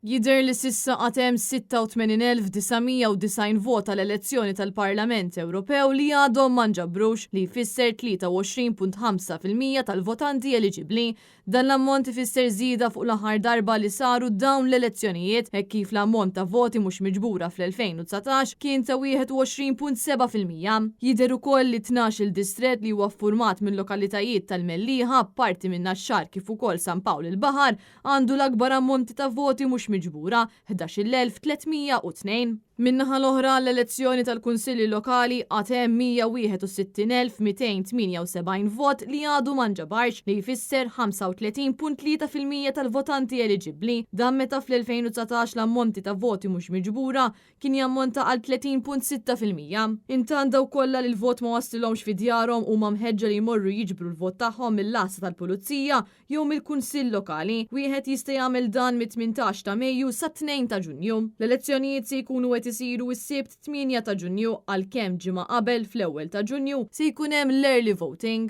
Jidher li s'issa għad hemm 86,990 vot għall-elezzjoni tal-Parlament Ewropew li għadhom ma nġabrux, li jfisser 23.5% tal-votanti eliġibbli. Dan l-ammont ifisser żieda fuq l-aħħar darba li saru dawn l-elezzjonijiet, hekk kif l-ammont ta' voti mhux miġbura fl-2019 kien ta' 21.7%. Jidher ukoll li 12-il distrett li huwa ffurmat mil-lokalitajiet tal-Mellieħa, parti min-Naxxar kif ukoll San Pawl il-Baħar, għandu l-akbar ammonti ta' voti mhux miġbura, 11,302. Min-naħa l-oħra, għall-elezzjoni tal-Kunsilli Lokali għad hemm 161,278 vot li għadu ma nġabarx, li jfisser 35.3% tal-votanti eliġibbli. Dan meta fl-2019 l-ammonti ta' voti mhux miġbura kien jammonta għal 30.6%. Intant dawk kollha li l-vot ma waslilhomx fi djarhom huma mħeġġa li jmorru jiġbru l-vot tagħhom mill-għassa tal-Pulizija jew mill-Kunsill Lokali. Wieħed jista' jagħmel dan mit-18 ta' Mejju sat-2 ta' Ġunju. L-elezzjonijiet se jkunu qed isiru s-Sibt 8 ta' Ġunju għalkemm ġimgħa qabel fl-ewwel ta' Ġunju se jkun hemm l-early voting.